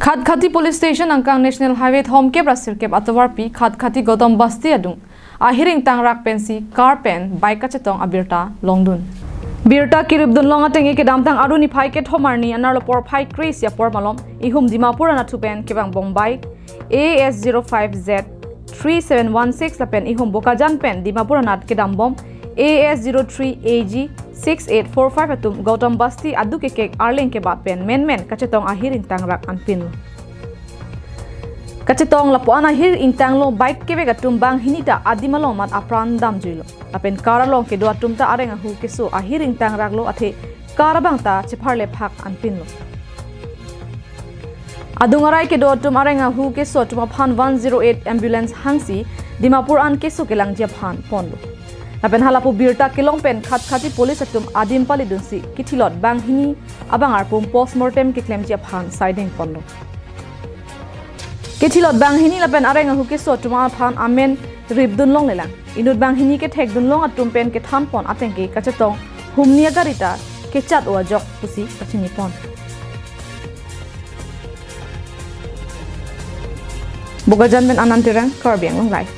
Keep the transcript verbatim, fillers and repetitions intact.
Khatkhati Police Station angkang National Highway thomkep ra sirkep atovarpi Khatkhati Gautam Basti adung ahir ingtangrak pensi car pen bike kachetong abirta longdun. Birta kiripdun long ateng kedamtang arni phai kethom arni anerlo porphai kre-isi apor malom ihum Dimapur anatthu pen kevang bom bike A S zero five Z three seven one six lapen ihum Bokajan pen Dimapur anat kedam bom A S zero three A G six eight four five atum Gautam Basti aduk ekek arleng kebat pen menmen kachetong ahir ingtangrak anpinlo. Kachetong lapu-an ahir ingtanglo, bike kevek atum banghini ta adim along mat apran damjuilo. Lapen car along kedo atum ta areng ahu keso ahir ingtangraklo athe car abang ta chepharle phak anpinlo. Adung arai kedo atum areng ahu keso atum aphan one zero eight ambulance hangsi Dimapur an keso kelangji aphan ponlo. Lapen halapu birta kelong pen Khatkhati police atum adim palidunsi kithilot banghini abang arpum postmortem keklemji aphan saideng ponlo. Kithilot banghini lapen areng ahu keso atum aphan amen ripdun longlelang. Inut banghini kethekdun long atum pen kethan pon ateng ke kachetong humni agari ta kechat-o ajok pusi kachini pon. Bokajan pen Anand Terang, Karbi Anglong Live.